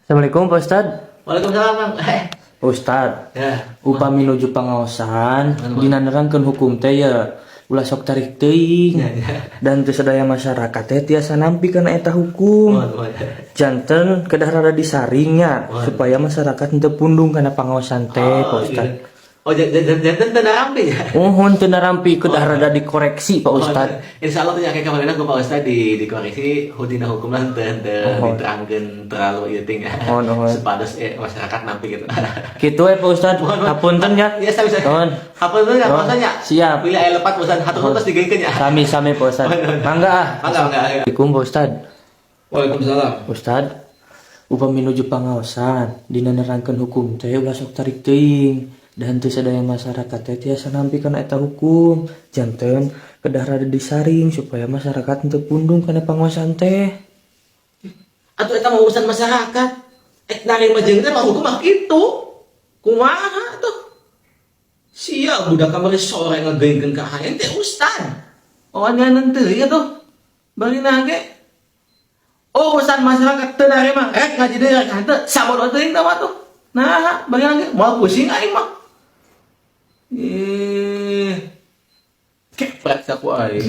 Assalamualaikum, Pak Ustad. Waalaikumsalam, Bang. Pak Ustad, Ya. Upami nuju pangaosan Anu, dina nerangkeun hukum teh ya ulah sok tarik teuing. Ya. Dan teu sadaya masyarakat teh tiasa nampi kana eta hukum. Mohon, mohon. Janten kedah rada disaringnya Mohon. Supaya masyarakat henteu pundung kana pangaosan teh, Pak Ustad. Gitu. Oh, janten teu narampi ya? Mohon, teu narampi, kedah rada dikoreksi, Pak Ustad. Oh, insya Allah tuh ya, kayak kemarin aku, Pak Ustad, dikoreksi dina hukum lah, henteu henteu diterangkeun terlalu ieu ting ya. Mohon, mohon. Supados masyarakat nampi gitu. Kitu we, Pak Ustad. Hapunten ya. Iya, sami sami. Mohon. Hapunten ya, Pak Mohon. Ustad ya. Siap. Bilih aya lepat, Pak Ustad, hatur nuhun tos digeungkeun ya. Sami-sami, Pak Ustad. Mangga ah. Mangga, mangga. Assalamualaikum, Pak Ustad. Waalaikumsalam. Ustad, upami nuju pangaosan dina nerangkeun hukum teh ulah sok tarik teuing dan teu sadaya masyarakat teh tiasa nampi kana eta hukum. Janten kedah rada disaring supaya masyarakat henteu pundung kana pangaosan teh. Atuh eta mah urusan masyarakat. Narima jeung teh mah hukum mah kitu. Kumaha tuh? Sia budak kamari sore ngageuingkeun ka aing teh, Ustad. Oh, nyanan teu ya tuh. Bari ge. Urusan masyarakat teu narima, rek ngaji deui rek henteu, sabodo teuing tah mah tuh. Nah, bari ge moal pusing aing mah. Eh. Kepret ku aing.